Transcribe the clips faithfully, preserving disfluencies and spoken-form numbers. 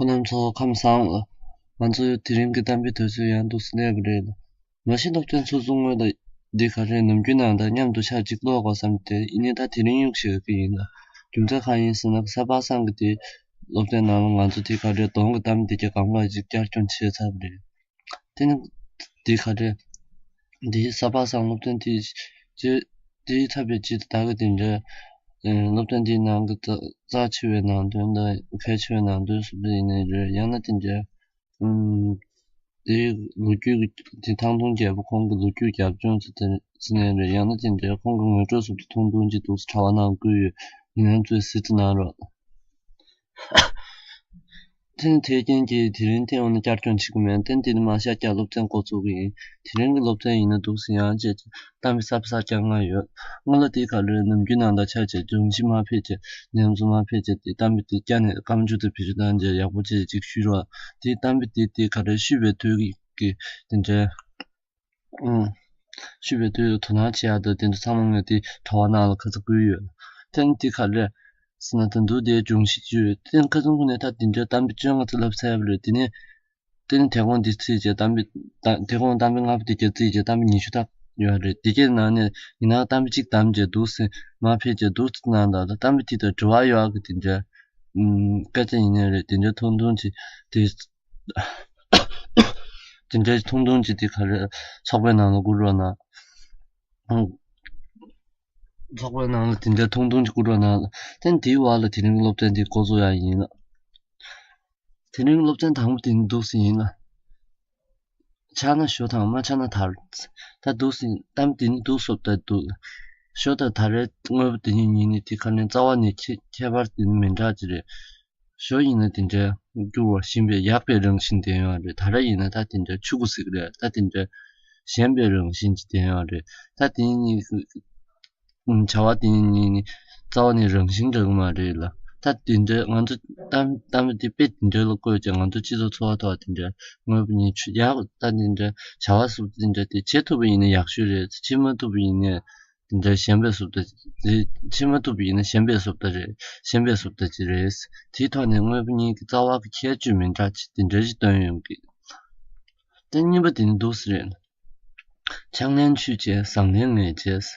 རྣམ་ཚོ་ཁམས་བཟང་། ང་ཚོ་དེ་རིང་གི་གཏམ་དཔེ་དུས་ཚོད་ཡང་འདུག་སེ་གནས་པ་རེད། མ་གཞི་སློབ་ཚན་ཚུགས་ཚུགས་སྔོན་ལ་འདི་ག་རེ་ནམ་རྒྱུན་ནང་དང་མཉམ་དུ་ཆ་གཅིག་ཀློག་དགོས་བསམ་སྟེ། ཡིན་ནའི་ད་དེ་རིང་གཡུག་བཞག་གི་ཡིན་ལ། རྒྱུ་མཚན་གང་ཡིན་ཟེར་ན། གཟའ་པ་སངས་ཀྱི་དེ་སློབ་ཚན་ནང་ལ་ང་ཚོ་དེ་ག་རེ་གདོང་གི་གཏམ་དེ་གྱ་གང་ལ་ཅིག་བསྐྱར་སྦྱོང་བྱས་ཚར་བ་རེད། དེ་ནི་དེ་ག་རེ། འདིའི་གཟའ་པ་སངས་སློབ་ཚན་དེ་རྗེས་དེའི་ཚབ་པའི་རྗེས་ད་གི་དེ་འདྲའི་སློབ་ཚན་དེའི་ནང་གི་རྩ་རྩ་ཆེ་བའི་ནང་དོན་དང་གལ་ཆེ་བའི་ནང་དོན་སོགས་དེ་ཡིན་ནའི་རེད། ཡང་ན་དེ་འདྲའི་ཨུམ། དེའི་ལོ་རྒྱུས་ཀྱི་དེ་ཐང་སྟོང་རྒྱལ་པོ་ཁོང་གི་ལོ་རྒྱུས་རྒྱབ་ལྗོངས་ཚོ་དེ་ཟེར་ནའི་རེད། ཡང་ན་དེ་འདྲའི་ཁོང་གི་ངོ་སྤྲོད་སོགས་དེ་ཐུང་ཐུང་ཅིག་འདུག་སེ་དྲ་བ་ནང་བཀོད་ཡོད། ཡིན་ནའི་ཚོས་གཟིགས་ཏེ་གནང་རོགས། ཐེངས་དེའི་རྐྱེན་གྱིས་དེ་རིང་ཐེངས་འོ་ན་བསྐྱར་སྦྱོང་བྱེད་ཀྱི་མེད། ཐེངས་འདི་ནི་མ་ཤར་བསྐྱར་སློབ་ཚན་འགོ་ཚུགས་ཀྱི་ཡིན། དེ་རིང་གི་སློབ་ཚན་ཡིན་ན་འདུག་སེ་ཡང་བྱས་ཀྱི་གཏམ་དཔེ་གསར་པ་གསར་རྐྱང་ལྔ་ཡོད། སྔོན་ལ་དེ་ག་རེ་ནམ་རྒྱུན་ནང་དང་ཆ་བྱས་སྦྱོང་གཞི་མ་ཕེབས་བྱས་ཉམས་སུ་མ་ཕེབས་བྱས་དེ་གཏམ་དཔེ་དེ་བསྐྱར་ནས་སྐམ་ཆུ་དང་བེད་སྤྱོད་བཏང་བྱས་ཡག་པོ་བྱས་ཅིག་ཞུས་རོགས། དེ་གཏམ་དཔེ་དེ་དེ་ག་རེ་ཞུས་པའི་དུས་ཀྱི་དེ་འདྲའི། ཨང་། ཞུས་པའི་དུས་དོ་སྣང་བྱེད་ཡག་དང་དེ་འདྲ་ཚང་མ་ངས་དེ་དྲ་བ་ནང་ལ་ཁ་ཚ་བསྐུལ་ཡོད། ཐེངས་འདི་ག་རེ་ཟེར་ན་ད་དུང་དེའི་སྦྱོང་གཞི་བཅུ་ཡོད། ཐེངས་ཁ་ཚུན་ཁོ་ནས་ད་དེ་འདྲའི་གཏམ་དཔེ་བཅོ་ལྔ་ཙམ་ལབ་ཚར་བ་རེད། དེ་ནས་དེ་ནས་དེ་གོང་འདི་ཚིག་བྱས་གཏམ་དཔེ་ད་དེ་གོང་གཏམ་དཔེ་ལྔ་པ་དེ་གྱ་ཚིག་བྱས་གཏམ་དཔེ་ཉི་ཤུ་ལྷག་ཡོད་རེད། དེ་གའི་ནང་ནས་ཡིན་ན་གཏམ་དཔེ་གཅིག་བདམས་བྱས་འདུག་སེ་མ་ཕེབས་བྱས་འདུག་སེ་གནང་དང་། ད་གཏམ་དཔེ་དེ་དང་འབྲེལ་བ་ཡོད་ཀྱི་དེ་འདྲའི་ཨུམ། སྐད་ཆ་ཡིན་ནའི་རེད། དེ་འདྲའི་ཐུང་ཐུང་ཅིག་དེ། དེ་འདྲའི་ཐུང་ཐུང་ཅིག་དེ་ག་རེ་ཚོགས་པའི་ནང་ལ་བསྐུར་རོགས་གནང་། ཨང་། ཚོགས་པའི་ནང་ལ་དེ་འདྲའི་ཐུང་ཐུང་ཅིག་བསྐུར་རོགས་གནང་། ཐེངས་དེའི་བར་ལ་དེ་རིང་སློབ་ཚན་དེ་འགོ་བཙུགས་ཡག་ཡིན་ལ། དེ་རིང་སློབ་ཚན་དང་པོ་དེ་ནི་འདུག་སེ་ཡིན་ལ། ཆགས་ན་ཞོ་དང་མ་ཆགས་ན་དར། ད་འདུག་སེ་གཏམ་དེ་ནི་འདུག་སོབ་ད་འདུག་ཞོ་དང་དར་རའི་དངོས་པོ་དེ་གཉིས་གཉིས་ནི་དེ་ག་ནས་རྩ་བ་ནས་ཁྱད་ཁྱད་པར་དེ་ནི་མི་འདྲ་ཅིག་རེད། ཞོ་ཡིན་ན་དེ་འདྲའི་སྐྱུར་བ་ཞིམ་པའི་ཡག་པའི་རང་བཞིན་ལྡན་ཡོད་རེད། དར་ར་ཡིན་ན་ད་དེ་འདྲའི་ཆུ་བུར་ཟིག་རེད། ད་དེ་འདྲའི་ཞན་པའི་རང་བཞིན་ཅིག་ལྡན་ཡོད་རེད། ད་དེ་གཉིས་ཀྱི་བྱ་བ་དེ་གཉིས་རྩ་བ་ནས་རང་བཞིན་འདྲ་གི་མ་རེད་ལ། ད་དེ་འདྲའི་ང་ཚོ་གཏམ་གཏམ་དེ་དཔེ་དེ་འདྲའི་ལ་བཀོད་ཀྱང་ང་ཚོ་སྤྱི་ཚོགས་འཚོ་བ་ཐོག་དེ་འདྲའི་དངོས་པོ་གཉིས་ཆུ་ཡག་ད་དེ་འདྲའི་བྱ་བ་སོགས་དེ་འདྲ་དེ་བྱེད་ཐུབ་པ་ཡིན་ན་ཡག་ཤོས་རེད། བྱེད་མ་ཐུབ་པ་ཡིན་ན། དེ་འདྲའི་ཞན་པའི་བཟོ་ལྟ་དེ་ཕྱེ་མ་ཐུབ་པ་ཡིན་ན་ཞན་པའི་བཟོ་ལྟ་རེད། ཞན་པའི་བཟོ་ལྟ་ཅིག་རེད། དེའི་ཐོག་ནས་དངོས་པོ་གཉིས་ཀྱི་རྩ་བ་གི་ཁྱད་ཆོས་མི་འདྲ་ཅིག་དེ་འདྲ་ཞིག་སྟོན་ཡོང་གི། དེ་གཉིས་པ་དེ་ནི་འདུག་སེ་རེད། ཆང་ལན་ཆུད་བྱས་ཟངས་ལན་ངལ་བྱས།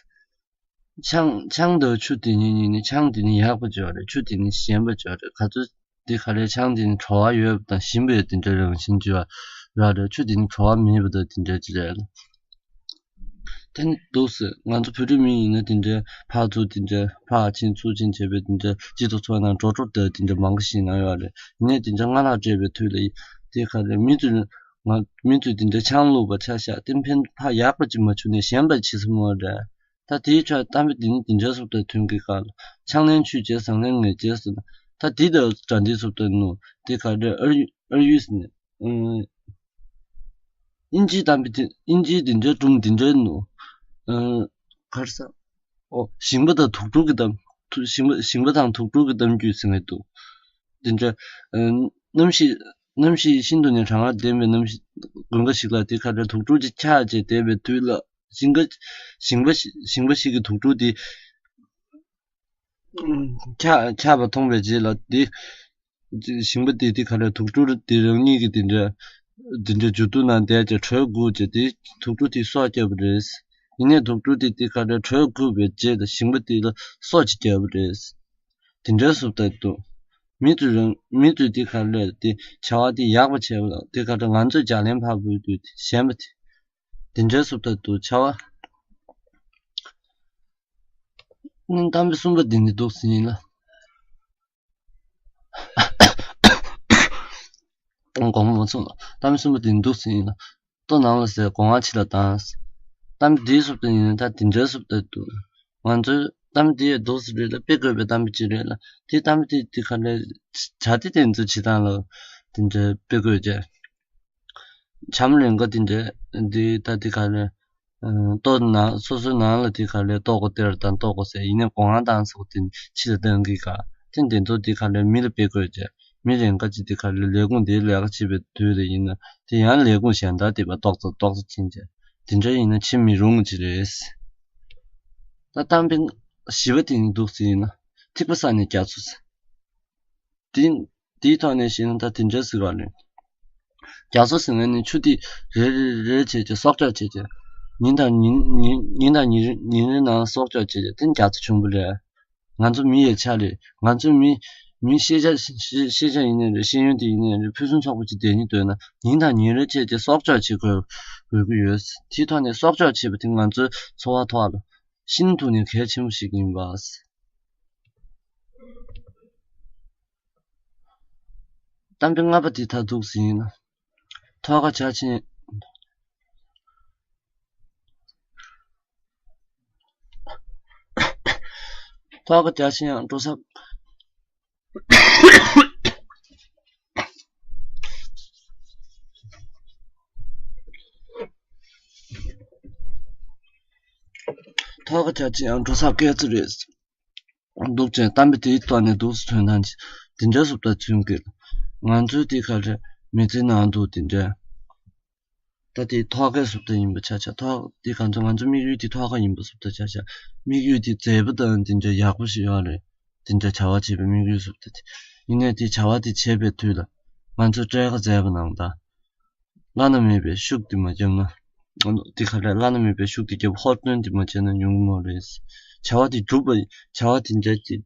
ཆང་ཆང་དང་ཆུ་དེ་གཉིས་གཉིས་ནི་ཆང་དེ་ནི་ཡག་པ་ཅིག་ཡོད་རེད། ཆུ་དེ་ནི་ཞན་པ་ཅིག་ཡོད་རེད། ག་ཚོད། འདི་ག་རེ་ཆང་འདི་ནི་བྲོ་བ་ཡོད་པ་དང་ཞིམ་པའི་དེ་འདྲའི་རང་བཞིན་ཅིག་ཡོད་རེད། ཆུ་འདི་ནི་བྲོ་བ་མེད་པ་དང་དེ་འདྲའི་ཅིག་རེད། དེ་ནི་འདུག་སེ་ང་ཚོ་བོད་རིགས་མི་ཡིན་ན་དེ་འདྲའི་ཕར་ཚུར་དེ་འདྲའི་ཕར་ཕྱིན་ཚུར་ཕྱིན་བྱས་པའི་དེ་འདྲའི་སྤྱི་ཚོགས་ཚོགས་ནང་འགྲོ་འགྲོ་དེ་དེ་འདྲའི་མང་གི་ཞིག་ན་ཡོད་རེད། ཡིན་ནའི་དེ་འདྲའི་སྔ་ལྷག་བགྲེས་པའི་དུས་ལ་དེ་ག་རེ་མི་ཚོས་ང་མི་ཚོས་དེ་འདྲའི་ཆང་བླུགས་པ་ཆ་བཞག་དེ་ཕན་ཕར་ཡག་པ་ཅིག་མ་བྱུང་ནས་ཞན་པ་བྱེད་སྲིད་མོ་རེད། ད་དེའི་ཆ་གཏམ་དཔེ་འདི་ནི་འདི་འདྲ་སོགས་དང་མཐུན་གྱི་སྐབས་ལ་ཆང་ལན་ཆུད་བྱས་ཟངས་ལན་ངལ་བྱས་ཟེར་ན། ད་འདི་དང་འདྲ་འདི་སོགས་དང་ནུ་དེ་ག་རེ་ཨར་ཨར་ཡུས་ནས་ཨིན་ཇིའི་གཏམ་དཔེ་དེ་ཨིན་ཇིའི་འདི་འདྲ་སྒྲུང་འདི་འདྲ་ནུ་གར་ས་ཨོ་ཞིང་པ་དང་དུག་སྦྲུལ་གྱི་གཏམ། ཞིང་པ་ཞིང་པ་དང་དུག་སྦྲུལ་གྱི་གཏམ་རྒྱུད་ཟེར་ངེས་འདུག་འདི་འདྲ་གནམ་གཤིས་གནམ་གཤིས་ཤིན་ཏུ་ནས་གྲང་བ་ལྡན་པའི་གནམ་གཤིས་དགུན་ཁ་ཞིག་ལ་དེ་ག་རེ་དུག་སྦྲུལ་གྱིས་འཁྱག་བྱས་བསྡད་པའི་དུས་ལ། ཞིང་ཁ་ཞིང་པ་ཞིག་ཞིང་པ་ཞིག་གིས་དུག་སྦྲུལ་དེ་འཁྱག་འཁྱག་པ་མཐོང་བའི་རྗེས་ལ་དེ་ཞིང་པ་དེ་དེ་ག་རེ་དུག་སྦྲུལ་དེ་རང་ཉིད་ཀྱི་དེ་འདྲ་དེ་འདྲ་མཇུག་ཏུ་ན་བསྡད་ཀྱང་དྲོད་བསྒུགས་ཀྱང་དེ་དུག་སྦྲུལ་དེ་སྲོག་བསྐྱབས་པ་རེད། ཡིན་ནའི་དུག་སྦྲུལ་དེ་དེ་ག་རེ་དྲོད་བསྒུགས་པའི་རྗེས་ལ་ཞིང་པ་དེ་ལ་སྲོག་ཅིག་བསྐྱབས་པ་རེད། དེ་འདྲ་སུ་ལྟར་འདུག་མི་ཚོས་རང་མི་ཚོས་དེ་ག་རེ་དེ་བྱ་བ་དེ་ཡག་པ་བྱས་པ་ལ་དེ་ག་རེ་ང་ཚོས་ལྗགས་ལན་ཕར་འབུལ་དུས་དེ་ཞན་པ་དེ་དེ་འདྲ་སུ་ལྟར་འདུག་བྱ་བ་ནི་གཏམ་དཔེ་གསུམ་པ་འདི་ནི་འདུག་ཟིན་ཡིན་ལ། དགོངས་པ་མ་ཚོམས་ལ་གཏམ་དཔེ་གསུམ་པ་འདི་ནི་འདུག་ཟིན་ཡིན་ལ། ལྟོ་ནང་ལ་ཟས་སྒོ་ང་ཕྱི་ལ་བཏང་། གཏམ་དཔེ་འདིའི་སུ་ལྟར་ཡིན་ན་ད་དེ་འདྲའི་སུ་ལྟར་འདུག་ང་ཚོའི་གཏམ་དེ་འདུག་སེ་རེད་ལ་དཔེ་བཀོད་པའི་གཏམ་དཔེ་ཅིག་རེད་ལ། དེ་གཏམ་དཔེ་དེ་ག་ལས་བྱ་དེ་དེ་ཚོ་བྱེད་སྟངས་ལ་དེ་འདྲའི་དཔེ་བཀོད་བྱས། བྱམས་ལེན་ག་དེ་འདྲའི་དེ་ད་དེ་ག་ལས་ལྟོ་ནང་སོ་སོའི་ནང་ལ་དེ་ག་ལས་ལྟོ་གོ་སྟེར་དང་ལྟོ་གོ་ཟེར་ཡིན་ནའི་སྒོ་ང་བཏང་སོགས་དེ་ཕྱི་ལ་བཏང་གི་ག་དེ་དེ་ཚོ་དེ་ག་ལས་མི་ལ་དཔེ་བཀོད་བྱས། མི་རེ་འགའ་ཅིག་དེ་ག་ལས་ལས་ཁུངས་དེའི་ལས་ཀ་བྱེད་པའི་དུས་ལ་ཡིན་ན་དེ་ཡང་ལས་ཁུངས་གཞན་དག་དེ་པ་ཏོག་ཙམ་ཏོག་ཙམ་ཕྱིན་བྱས་དེ་འདྲ་ཡིན་ན་བྱེད་མི་རུང་ཅི་རེད། ད་གཏམ་དཔེ་བཞི་པ་དེ་ནི་འདུག་སེ་ཡིན་ན་ཐིགས་པ་བསགས་ནས་རྒྱ་མཚོ་ཟེར། དེ་ དེའི་ཐོག་ནས་བཤད་ན་ད་དེ་འདྲ་ཟེར་བ་རེད། རྒྱ་མཚོ་ཟེར་མཁན་ནི་ཆུ་ཐིགས་རེ་རེ་རེ་བྱས་བྱས་སྲོག་སྐྱོབ་བྱས་བྱས། ཉིན་དང་ཉིན་ཉིན་ཉིན་དང་ཉིན་རེ་ཉིན་རེ་ནང་སྲོག་སྐྱོབ་བྱས་བྱས་དེ་ནི་རྒྱ་མཚོ་ཆེན་པོ་རེད། ང་ཚོ་མི་ཡི་ཆ་རེད། ང་ཚོ་མི་མི་ཤེས་བྱ་ཤེས་ཤེས་བྱ་ཡིན་ནའི་རེད། ཤེས་ཡོན་དེ་ཡིན་ནའི་རེད། ཕུན་སུམ་ཚོགས་པ་ཅིག་བསྡད་སྙིང་འདོད་ན་ཉིན་དང་ཉིན་རེ་བྱས་བྱས་སྲོག་སྐྱོབ་བྱེད་དགོས་དགོས་ཀྱི་ཡོད། དེའི་ཐོག་ནས་སྲོག་སྐྱོབ་བྱེད་པ་དེ་ང་ཚོའི་འཚོ་བ་ཐོག་ལ་ཤིན་ཏུ་ནས་གལ་ཆེན་པོ་ཞིག་ཡིན་པ། གཏམ་དཔེ་ལྔ་པ་དེ་ད་འདུག་ཟིན་ཡིན། ཐོག་ཁ་བྱ་ཆེན། ཐོག་ཁ་བྱ་ཆེན་ཡང་འགྲོ་ས། ཐོག་ཁ་བྱ་ཆེན་ཡང་འགྲོ་ས་སྐད་ཚོད་རེད། འདུག་ཅེས་གཏམ་དཔེ་དེའི་ཐོག་ནས་འདུག་སེ་ཐོན་ཐང་ཆེ། དེ་འདྲའི་བཟོ་ལྟ་ཚུན་གྱི། ང་ཚོའི་དེ་ག་རེ་མི་ཚེ་ནང་དུ་དེ་འདྲའི། ད་དེ་ཐོག་ཁའི་བཟོ་ལྟ་ཡིན་པ་ཆ་ཆ་ཐོག་དེ་ག་ཚོད་ང་ཚོའི་དམིགས་ཡུལ་དེ་ཐོག་ཁ་ཡིན་པ་བཟོ་ལྟ་ཆ་ཆ། དམིགས་ཡུལ་དེ་མཛེས་པ་དང་དེ་འདྲའི་ཡག་པོ་ཞིག་ཡོད་རེད། དེ་འདྲའི་བྱ་བ་བྱེད་པའི་དམིགས་ཡུལ་བཟོ་ལྟ་དེ། ཡིན་ནའི་དེ་བྱ་བ་དེ་བྱེད་པའི་དུས་ལ་ང་ཚོས་སྤྲད་ཁ་མཛད་པ་ནང་ད། བླ་ན་མེད་པའི་ཤུགས་དེ་མ་བརྒྱབ་ན། འདི་ག་རེ་བླ་ན་མེད་པའི་ཤུགས་དེ་བརྒྱབ་ཧོར་སྟོན་དེ་མ་བྱས་ན་ཡོང་གི་མ་རེད། བྱ་བ་དེ་སྒྲུབ་པ་བྱ་བ་དེ་འདྲ་ཅིག་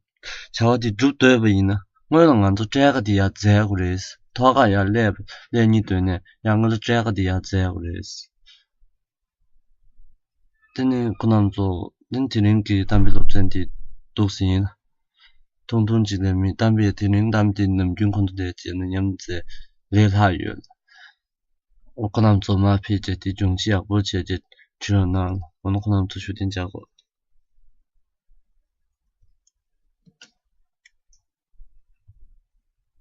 བྱ་བ་དེ་སྒྲུབ་འདོད་པ་ཡིན་ན་སྔོན་ལ་ང་ཚོ་སྤྲད་ཁ་དེ་ཡར་མཛད་དགོས་རེད། ཐོག་ཁ་ཡར་སླེབས་སླེབས་སྙིང་འདོད་ནས་ཡང་སྔོན་ལ་སྤྲད་ཁ་དེ་ཡར་མཛད་དགོས་རེད། དེ་ནས་ཁོ་རྣམ་ཚོ་དེ་ནི་དེ་རིང་གི་གཏམ་དཔེ་སློབ་ཚན་དེ་འདུག་སེ་ཡིན། ཐུང་ཐུང་ཅིག་ལས་མི་གཏམ་དཔེ་དེ་རིང་གཏམ་དེ་ནམ་རྒྱུན་ཁོང་ཚོ་ལས་བྱས་ན་མཉམ་འཛེམ་ལས་སླ་ཡོད། ཁོ་རྣམ་ཚོ་མར་ཕེབས་བྱས་དེ་སྦྱོང་བྱེད་ཡག་པོ་བྱས་རྗེས་བྲིས་རོགས་གནང་། འོ་ན་ཁོ་རྣམ་ཚོ་ཞུ་རྟེན་བྱ་དགོས།